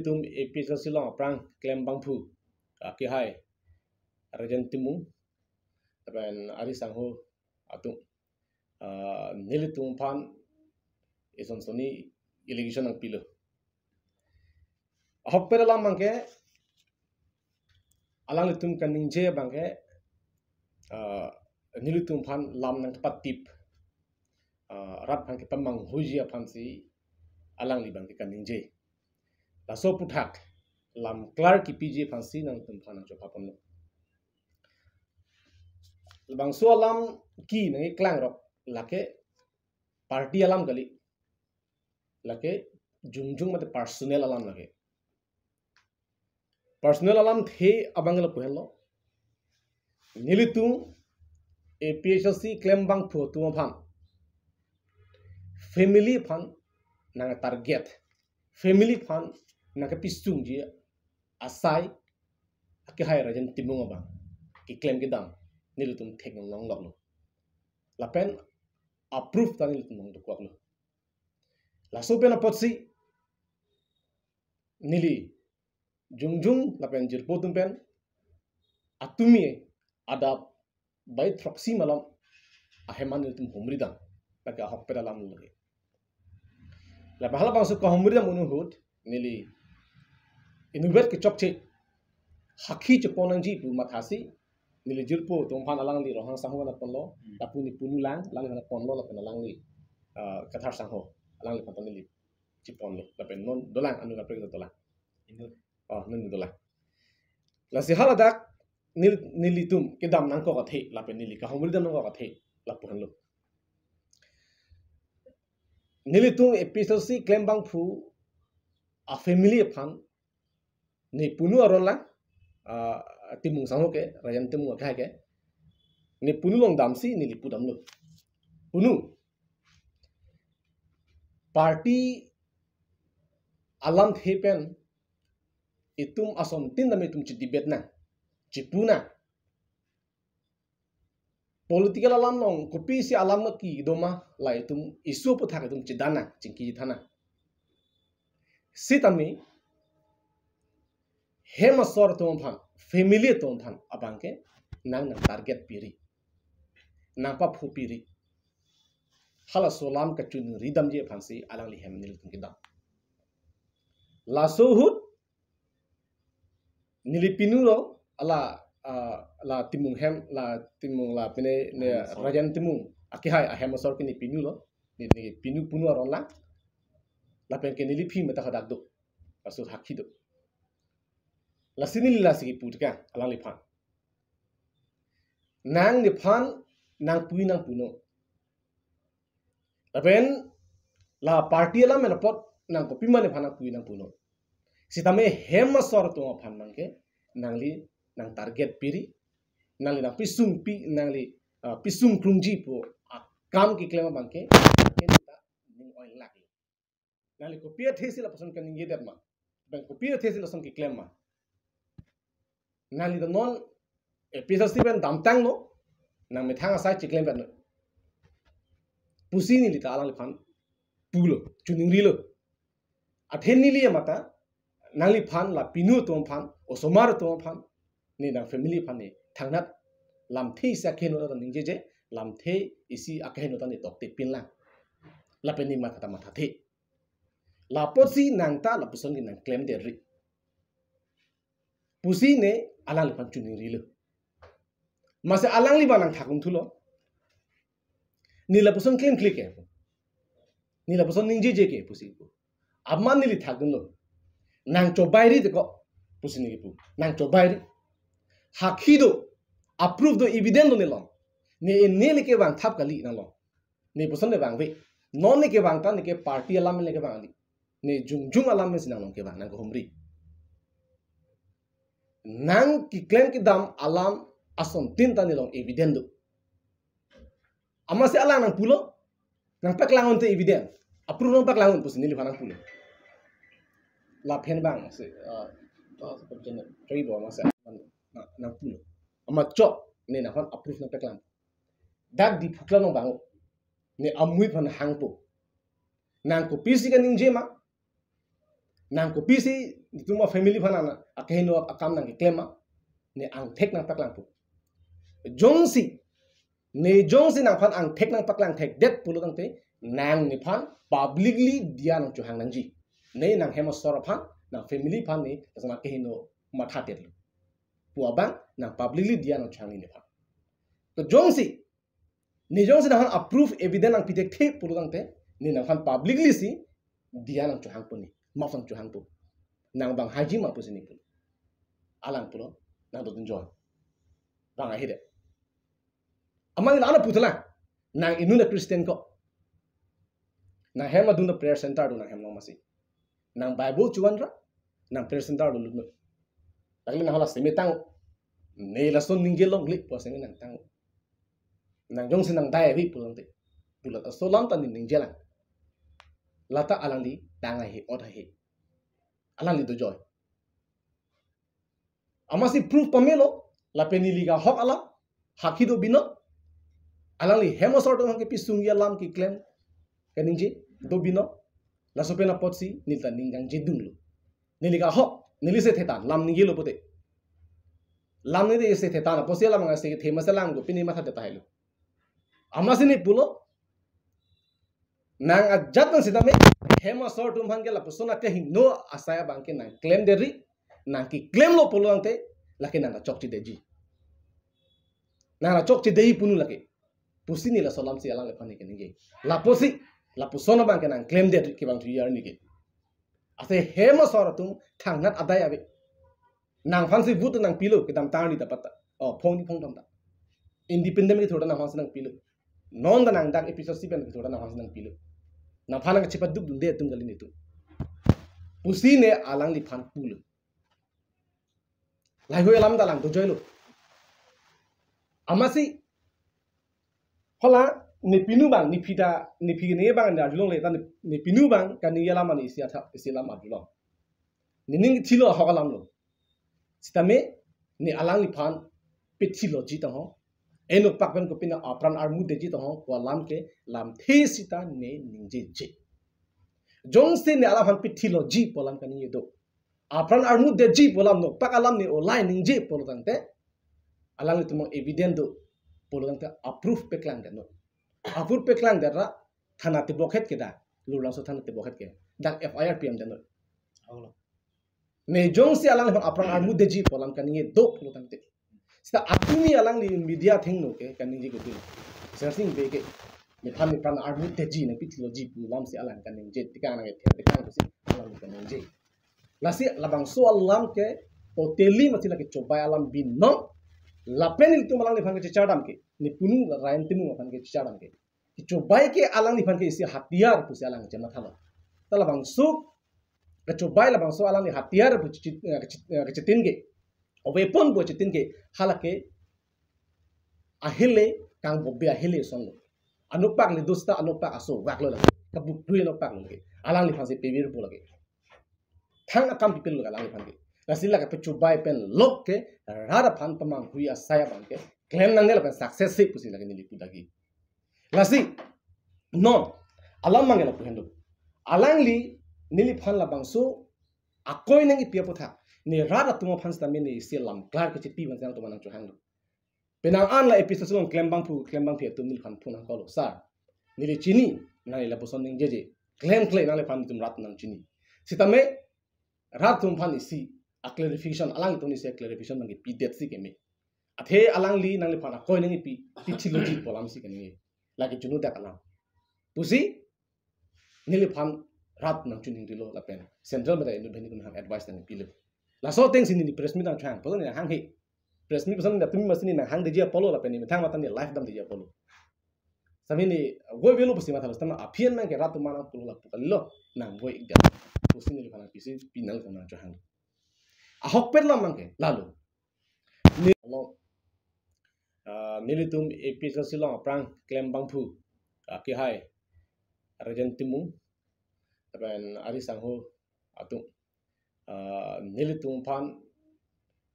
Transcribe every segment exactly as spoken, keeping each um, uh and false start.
Tum A P H L C along aphrang klem abangphu, ah, akehai Rajen Timung lapen ari sangho atum, ah, nelitum aphan ison soni allegation nangpilo. Ahokpet alam abangke, alanglitum kaningje abangke, ah, nelitum aphan lam nangkepatip, ah, rat aphan kepamanghuji aphansi alangli abangke kaningje. Laso aphuthak lam klar kipiji aphansi nangtum aphan nangchophapon. Labangso alam ke nangkeklang rok lake party alam kali, lake jongjong mate personal alam lake. Personal alamthe abang lapu henlo. Nelitum A P H L C klem abangphu atum aphan, family aphan nangtarget, family aphan nangkepisungji asai akehai Rajen Timung abang keklem kedam nelitum theklong longloklo. Lapen a-proof ta nelitum nangdokwaklo. Laso pen apotsi neli jongjong lapen jirpo atum pen atumi adap bai throksi malom ahem an nelitum humridam, lake ahokpet alam lake. Lapen halabangso kahumridam ahut neli inutvet kechokche hakhi chepon nangji pu mathasi neli jirpo atum aphan alangli Ronghang sangho aphan ponlo, Hmm. lapu ne punu lang, alangli aphan ponlo, lapen alangli, ah, Kathar sangho, alangli aphan neli cheponlo, lapen non dolang, anu kaprek dolang. Inut. Oh, non dolang. Lasi haladak nel-, nelitum kedam nangkok athe, lapen neli kahumridam nangkok athe, lapu henlo. Nelitum A P H L C klem abangphu a-family aphan ne punu aron lang, ah, Timung sangho ke, Rajen Timung akehai ke, ne punu along damsi neli pudamlo. Punu, party alamthe pen itum asontin dam itum chedebate nang, chepu nang. Political alam along kopisi alam ke kedo ma, la itum issue aphuthak itum chedan nang, chingki than nang. Sitame hem asor atum aphan, family atum aphan abangke nang nangtarget piri, nangpaphu piri. Halaso alam kachiningri damji aphansi alangli hem nelitum kedam. Laso ahut neli pinulo, ala, ah, la Timung hem, la Timung la pine ne Ahem asor. Rajen Timung akehai ahem asor ke ne pinulo, ne, ne pinu punu aron lang. Lapen ke neli aphi mate hadak do, laso hakhi do. Lasi neli lasi kipu teka alangliphan. Nang nephan nangpui nangpunon. Lapen la party alam pen apot nang kopima nephan nangpui nangpunon. Sitame hem asor atum aphan abangke nangli nangtarget piri, nangli nangpisung pi, nangli, ah, pisung klungji pu akam keklem abangke, abangke neta ning oilak. Nangli kopi athesi lapuson kaningjedet ma? Bang kopi athesi lason keklem ma? Nangli ta non A P H L C pen damtanglo, nangmethang asai cheklem pen pusi neli ta alangliphan pulo, chiningrilo. Athe neli amat ta nangliphan la pinu atum aphan, osomar atum aphan, ne nang family aphan ne thangnat lamthe isi akeheno ta ningjeje, lamthe isi akeheno ta ne tokte pinlang. Lapen ne matha ta mathathe. Lapotsi nang ta lapuson ke nangklemdetri pusi ne alangliphan chiningrilo. Masi alangli abang nangthak-un thulo. Ne lapuson klemkle ke, ne lapuson ningjeje ke pusi pu. Amat neli thakdunlo. Nang chobairi teko pusi neli pu. Nang chobairi. Hakhi do, a-proof do, evidence do nelong. Ne, ne le kevang thap kali nanglong. Ne puson ne vangve. Non ne kevang ta ne ke party alam le kevang kali. Ne jongjong alam si nanglong kevang, nang kehumri. Nang keklem kedam alam asontin ta nelong evidence do. Amatsi alang nangpulo, nangpaklang-un te evidence, a-proof nangpaklang-un pusi neliphan nangpulo. Lapen bang si, ah, to, to, to, to, to, bo masi, na, nangpulo. Amat chok, ne nanghon a-proof nangpaklang. Dak Diphu klang nang bang, ne amui aphan hangpo. Nang kopisi kaningje ma? Nang kopisi itum a-family aphan nang akehingno akam nangkeklem ma, ne angthek nangpaklangpo. Jongsi, ne jongsi nangphan angthek nangpaklangthekdet pulo tangte, nang nephan publicly diya nangchohang nangji. Ne nang hem asor aphan, nang family aphan ne lason akehingno mathadet lo pu abang nang publicly diya nangchohang ne nephan. To jongsi, ne jongsi nangphan a-proof evidence nangpithekthe pulo tangte, ne nangphan publicly si diya nangchohangpo, ne maf nangchohangpo. Nang bang haji ma pusi ne pulo. Alang pulo, nang dodun joi. Bang ahi de. Amat ne la-an puthelang. Nang inut a-Christian ko. Nang hem adun a-prayer center do nang hem along masi. Nang Bible chuan ra, nang prayer center do lutno. Lake nang hala semetang, ne lason ningje longle pu aseme nangtang. Nang jongsi nang dai avi pulo tangte, pulo ta laso alam ta ne ningjelang. Lata alangli tang ahe, ot ahe. Alangli dojoi. Amatsi proof pamelo, lapen neli ke ahok alam, hakhi do binong. Alangli hem asor atum kepisungji alam keklem kaningje do binong. Laso pen apotsi neli ta ning kangjedung lo. Neli ke ahok, neli se thetan, lam ningjelo pote. Lam neli se thetan, apotsi lam nang se kethe masi lam ko pini mathadet tahai lo. Amatsi ne pulo, nang ajat nang sitame, hem asor atum aphan ke lapuson akehingno asai abang ke nangklemdetri, nangkeklemlo pulo tangte, lake nang kachokchedetji. Nang kachokchedetji punu lake. Pusi ne laso alamsi alangliphan ne keningje. Lapusi, lapuson abang ke nangklemdetri kevang thuyar ne ke. Ase hem asor atum thangnat adai ave. Nangphansi vote nangpilo kedamtang arni ta patta. Oh, phongni phongthom ta. Independent kethur ta nangphansi nangpilo. Non ta nang dak episode si pen kethur ta nangphansi nangpilo. Nangphan nangkachepadukdunde atum kali netum. Pusi ne alangliphan pulo. Laheihui alam ta lang dojoilo. Amatsi, hala ne pinu abang, ne phi ta, ne phi ne abang ne arjulongle ta ne, ne pinu abang kaningje alam ani isi atha, isi alam arjulong. Ne ning thilo ahok alam lo. Sitame ne alangliphan pithiloji tangho. Enokpak pen kopine apran armutdeji tangho pu alam ke lamthe sita ne ningjeje. Jongsi ne alangphan pithiloji pu alam kaningje do. Apran armutdeji pu alam, nokpak alam ne olai ningje pulo tangte, alanglitum evidence do pulo tangte a-proof paklangdetnon. A-proof paklangdet ra thana tebokhet ke dak, Lurlangso thana tebokhet ke dak F I R pidamdetnon. Olo. Ne jongsi alangliphan apran armutdeji pu alam kaningje do pulo tangte, sita atumi alangli media athengno ke kaningje kedo. Sersing be ke, nephan nepran armutdeji, nangpithiloji pu alamsi alang kaningje, tekang nang ethe tekang pusi alang kaningje. Lasi labangso alam ke totally mati lake chobai alam binong. Lapen ilitum alangliphan kechechar dam ke, ne punu Rayen Timung aphan kechechar dam ke, kechobai ke alangliphan ke isi hatiyar pusi alang chemathalo. Ta labangso kechobai, labangso alangli hatiyar pu chi-, eh, kechi-, eh, kechitin ke, weapon pu chitin ke, halake ahele, kangbobe ahele asonlo. Anokpak le do sita anokpak aso vak lo lake. Kabukrui anokpak lo lake. Alangliphansi pevir pu lake. Thang akam pipil lo alangliphan ke. Lasi lake pechobai pen lok ke, rat aphan pamanghui asai abang ke klem nangne lapen success si pusi lake neli pu lagi. Lasi, non, alam abang ke lapu henlo. Alangli neliphan labangso akoi nangkepi apotha, ne rat atum aphan sitame ne isi lam klar kechipi abang nangtum nangchohanglo. Penang an la episode along klembangphu, klembangpi atum neliphan phone nangkoklo, "Sir, neli chini, nangli lapuson ningjeje. Klemkle nangliphan netum rat nangchini." Sitame rat atum aphan isi a-clarification, alanglitum isi a-clarification nangkepidetsi keme. Athe alangli nangliphan akoi nangkepi, pithiloji pu alamsi kaningje. Lake junudak alam. Pusi, neliphan rat nangchuningri lo lapen central mate inut banghini atum aphan advice nangpilo. Laso atengsi neli press meet nangchang, puson neli hanghe. Press meet puson neli tumi masi neli nanghangdeji apotlo lapen neli methang mate neli live damdeji apotlo. Sitame neli voi velo pusi mathalo, sitame aphi an abang ke rat atum aphan nangpulo lapu kalilo, nang voi ik dia. Pusi neliphan pisi pinang ko nangchohang. Ahokpet alam abang ke, lalo. Ne along, ah, nelitum A P H L C along aphrang klembangphu, ah, kehai Rajen Timung, lapen ari sangho atum, ah, nelitum aphan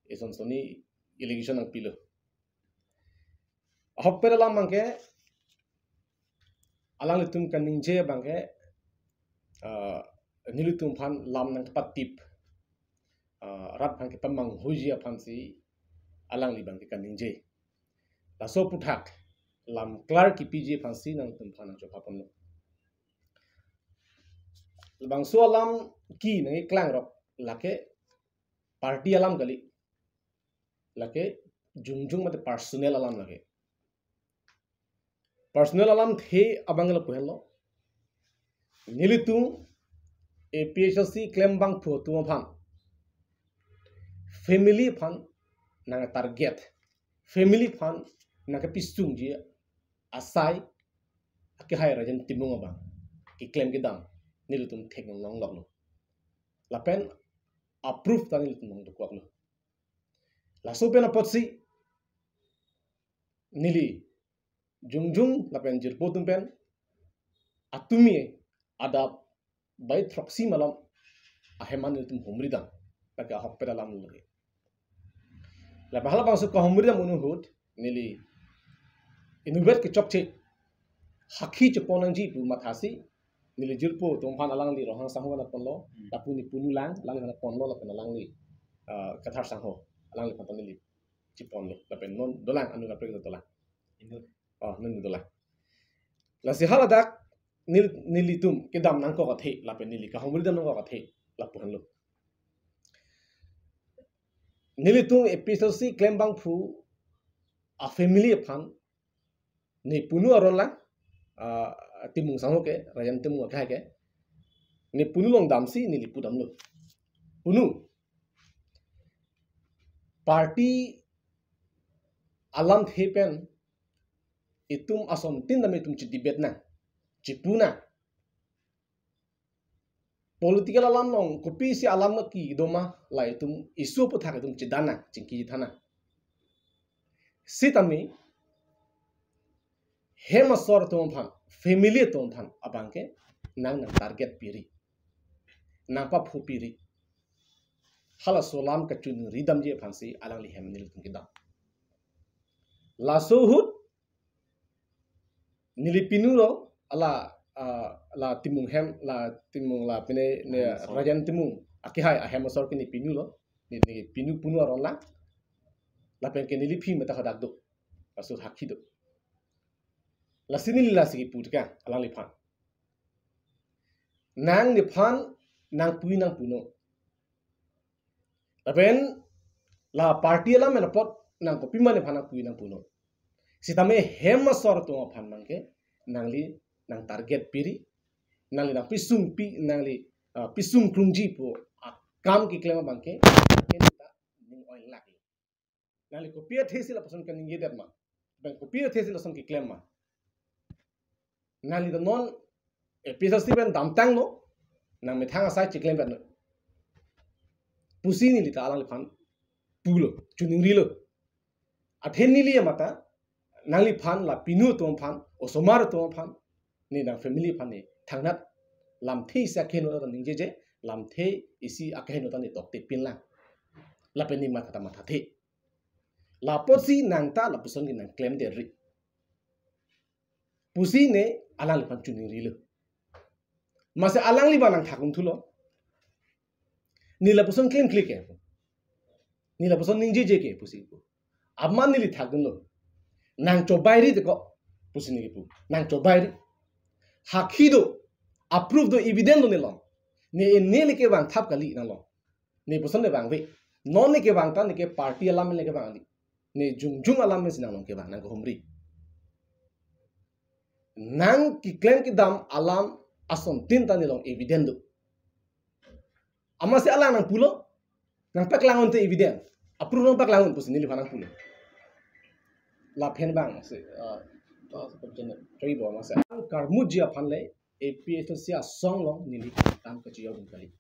ison soni allegation nangpilo. Ahokpet alam abang ke, alanglitum kaningje abang ke, ah, nelitum aphan lam nangpatip, ah, rat aphan kepamanghuji aphansi alangli abangke kaningje. Laso aputhak lam klar kipiji aphansi nangtum aphan nangchophaponlo. Labangso alam ke nangkeklang rok lake party alam kali, lake jongjong mate personal alam lake. Personal alamthe abang lapu henlo. Nelitum A P H L C klembangphu atum aphan, family aphan nangtarget, family aphan nangkepisungji asai akehai Rajen Timung abang keklem kedam nelitum theklong longloklo. Lapen a-proof ta nelitum nangdokoaklo. Laso pen apotsi neli jongjong lapen jirpo atum pen atumi adap bai throksi malom ahem an nelitum humridam, lake ahokpet alam lake. Lapen halabangso kahumridam ahut neli inutvet kechokche hakhi chepon nangji pu mathasi neli jirpo atum aphan alangli Ronghang sangho aphan ponlo, Hmm. lapu ne punu lang, alangli aphan ponlo, lapen alangli, ah, Kathar sangho, alangli aphan ta neli cheponlo, lapen non dolang, anu kaprek dolang. Inut. Oh, non dolang. Lasi haladak nel-, nelitum kedam nangkok athe, lapen neli kahumridam nangkok athe, lapu henlo. Nelitum A P H L C klembangphu a-family aphan ne punu aron lang, ah, Timung sangho ke, Rajen Timung akehai ke, ne punu along damsi neli pudamlo. Punu, party alamthe pen itum asontin dam itum chedebate nang, chepu nang. Political alam along kopisi alam nangkedoma, la itum issue aputhak itum chedan nang, chingki than nang. Sitame hem asor atum aphan, family atum aphan abangke nang nangtarget piri, nangpaphu piri. Halaso alam kachiningridamji aphansi alangli hem nelitum kedam. Laso ahut neli pinulo, ala, ah, la Timung hem, la Timung la pine ne Ahem asor. Rajen Timung akehai ahem asor ke ne pinulo, ne, ne pinu punu aron lang. Lapen ke neliphi meta hadak do, laso hakhi do. Lasi neli lasi kipu teka alangliphan. Nang nephan nangpui nangpunon. Lapen la party alam pen apot nang kopima nephan nangpui nangpunon. Sitame hem asor atum aphan abangke nangli nangtarget piri, nangli nangpisung pi, nangli, ah, pisung klungji pu akam keklem abangke, nangli ta ning oilak. Nangli kopi athesi lapuson kaningjedet ma? Bang kopi athesi lason keklem ma? Nangli ta non A P H L C pen damtanglo, nangmethang asai cheklem pen pusi neli ta alangliphan pulo, chiningrilo. Athe neli amata nangliphan la pinu atum aphan, osomar atum aphan, ne nang family aphan ne thangnat lamthe isi akeheno ta ningjeje, lamthe isi akeheno ta ne toktepin lang. Lapen ne matha ta mathathe. Lapotsi nang ta lapuson ke nangklemdetri pusi ne alangliphan chiningrilo. Mase alangli abang nangthakdun thulo. Ne lapuson klemkle ke, ne lapuson ningjeje ke pusi pu. Amat neli thakdunlo. Nangchobairi teko pusi neli pu. Nangchobairi. Hakhi do, a-proof do, evidence do nelong. Ne, ne le kevang thap kali nanglong. Ne puson ne vangve. Non ne kevang ta ne ke party alam le kevang kali. Ne jongjong alam si nanglong kevang, nangkehumri. Nang keklem kedam alam asontin ta nelong evidence do. Amatsi alang nangpulo, nangpaklang-un te evidence, a-proof nangpaklang-un pusi neliphan nangpulo. Lapen abang si, ah, ah, sorry bo, amatsi karmutji aphan le A P H L C asong along neli kam kachejokdun kali.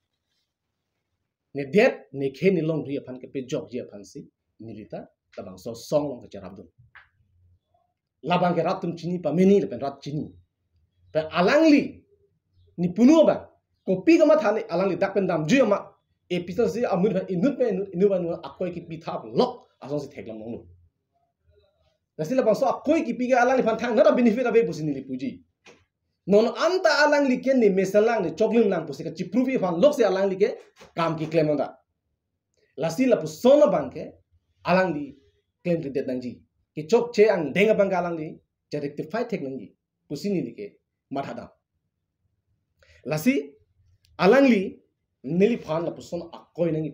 Ne det, ne khe, ne longri aphan kepejokji aphansi neli ta labangso asong along kacherapdun. Labang ke rat atum chini pameni lapen rat chini. Pen alangli ne punu abang kopi kamatha ne alangli dak pen damjui amat A P H L C amun pen inut pen inut, inut pen inut akoi kipi thap lok asonsi theklong longlo. Lasi labangso akoi kipi ke alangliphan thangnat a-benefit ave pusi neli puji. Non anta alangli ke ne mesen lang, ne choklim lang pusi kachipruvi aphan lok si alangli ke kam keklem nang da. Lasi lapuson abang ke alangli klemkledet nangji. Kechokche angdeng abang ke alangli je rectify thek nangji pusi neli ke mathadam. Lasi alangli neliphan lapuson akoi nangji.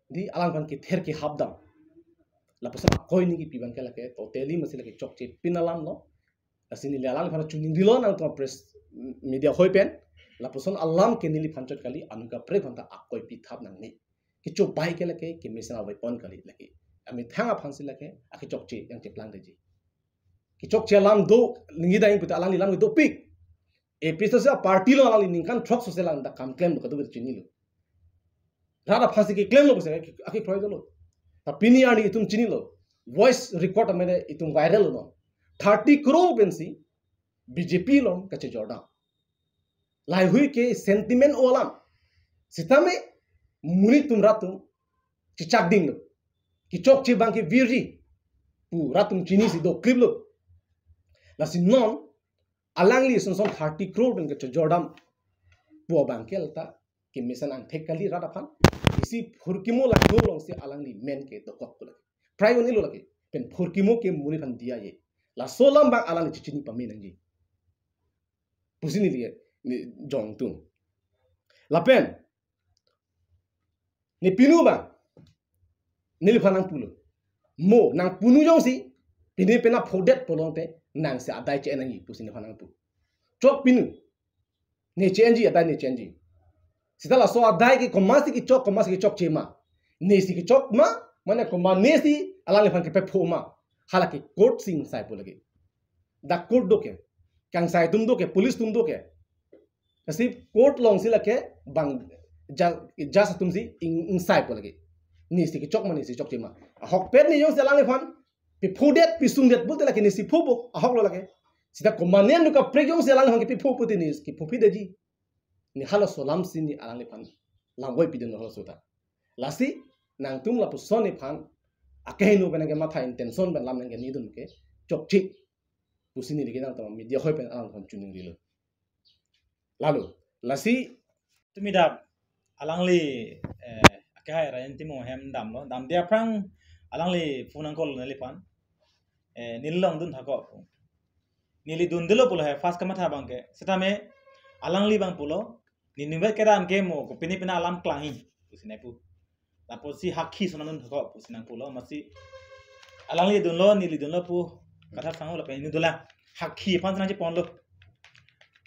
Di alangphan kether kehap dam. Lapuson akoi nangji pi abang ke lake totally masi lake chokche pin alam lo. Lasi neli alangliphan chuningrilo nangtum press media hoi pen. Lapuson alam ke neliphan chot kali, anut kaprek aphanta akoi pithap nangne. Kechobai ke lake kemesen a-weapon kali lake. Amethang aphansi lake akechokche yang cheplangdeji. Kechokche alam do, ningje dang pute alangli alam dopik. A P H L C a-party lo alangli ningkan throk sose lang dak kam klemlo kado chinilo. Rat aphansi keklemlo pusi ake, akekroi dolo. Ta pini arni itum chinilo. Voice record amene itum viral lo. Thirty crore pensi B J P along kachejordam. Laheihui ke sentiment o alam. Sitame monit atum rat atum chechak dinglo. Kechokche abang ke virji pu rat atum chinisi dokliplo. Lasi non alangli sonson thirty crore pen kachejordam pu abang ke lata kemesen angthek kali rat aphan. Isi phurkimo laso alongsi alangli men ke dokok pu lake. Prai unilo lake. Pen phurkimo ke monit aphan diya ye. Laso alam abang alangli chechini pame nangji pusi neli, ne jongtung. Lapen ne pinu abang neliphan nangpulo. Mo nangpunu jongsi pine pena phodet pulote nangsi adai che-en nangji pusi neliphan nangpu. Chok pinu. Ne che-enji, adai ne che-enji. Sita laso adai ke komatsi kechok, komatsi kechokche ma. Nesi kechok ma, mane komatnesi alangliphan kepepho ma. Hala ke court si ingsai pu lake. Dak court do ke. Kangsai atum do ke, police atum do ke. Lasi court alongsi lake bang ja-, judge atumsi ing-, ingsai pu lake. Nesi kechok ma, nesi chokche ma. Ahokpet ne jongsi alangliphan pephodet, pesungdet pulote lake nesi phopo, ahok lo lake. Sita komatne anut kaprek jongsi alangliphan kepepho pute nesi kephophidetji. Ne halaso alamsi ne alangliphan langvoi pidun halaso ta. Lasi nangtum lapuson aphan akeheno pen nangkematha, intention pen lam nangkenidun ke chokche pusi neli ke nangtum media hoi pen alangphan chuningrilo. Lalo, lasi tumi dap alangli, eh, akehai Rajen Timung ahem damlo, damde aphrang alangli phone nangkol neliphan. Eh, neli along dun thakok. Neli dundelo pulo he first kamatha abang ke. Sitame alangli abang pulo, ne ningve kedam ke mo kopine pina alam klangji pusi nangpu. Lapusi hakhi ason nangdun thakok pusi nangpulo, amatsi alangli dunlo, neli dunlo pu kathar sangho lapen neli dunlo. Hakhi aphan si nangcheponlo.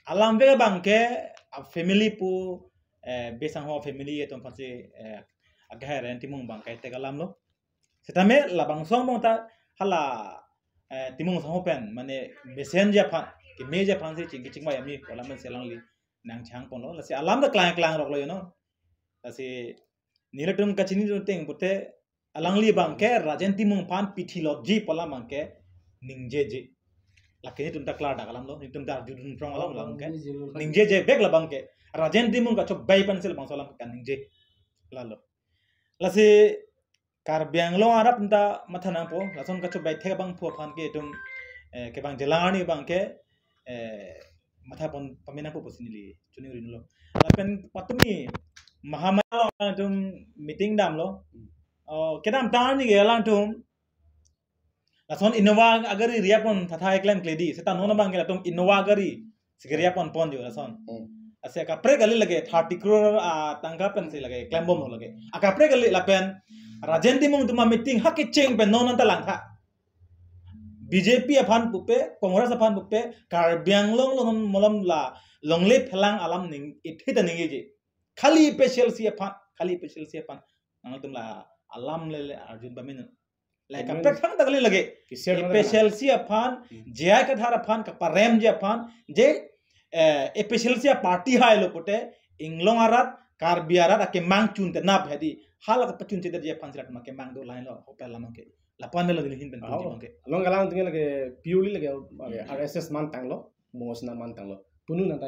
Alam vek abang ke a-family pu, eh, base sangho family atum aphansi, eh, akehai Rajen Timung abang ke tek alam lo. Sitame labangso angbong ta hala, eh, Timung sangho pen mane mesenji aphan, kemeji aphansi chingki chingvai ami alam pensi alangli nangchangponlo. Lasi alam ta klang klang roklo, you know. Lasi nelitum kachinidun ateng pute alangli abang ke Rajen Timung aphan pithilotji pu alam abang ke ningjeje. Lake netum ta klardak alam lo, netum ta arjudun prong alam, alam ke ningjeje vek labang ke. Rajen Timung kachobei aphansi labangso alam kaningje. Lalo. Lasi Karbi Anglong arat atum ta matha nangpo, lason kachobei thek abangphu aphan ke itum, eh, kevangjilang arni abang ke, eh, mathapon pame nangpo pusi neli chuningrilo. Lapen patumi Mahamaya along itum meeting damlo. Oh, kedamtang arni ke alangtum lason Innova agari riapon thathai klemkle di. Seta non abang ke latum Innova agari si keriapon ponji lason. Hmm. Lasi akaprek kali lake thirty crore atangka pensi lake klembomlo lake. Akaprek kali lapen Rajen Timung atum ameeting ha kecheng pen non anta langtha. B J P aphan pupe, Congress aphan pupe, Karbi Anglong along malom la longle phelang alam ning, ithi ta ningjeje. Khali A P H L C aphan, khali A P H L C aphan nangtum la alam lele arjun pame non. Like, amen. Kaprek thangta kali lake. Kisir A P H L C aphan, hmm, J I Kathar aphan, kaparemji aphan, je, eh, A P H L C a-party hailo pute, inglong arat, Karbi arat akemang chunte nap hedi. Hala kapachunchedetji aphansi rat ma kemang do lain lo, hotel lamang ke. Lapu-an lo neli ahin pen, oh, punji abang ke. Along alangtum lake purely lake, lake, hmm, R S S mantanglo, Bongosena mantanglo. Punu nang ta,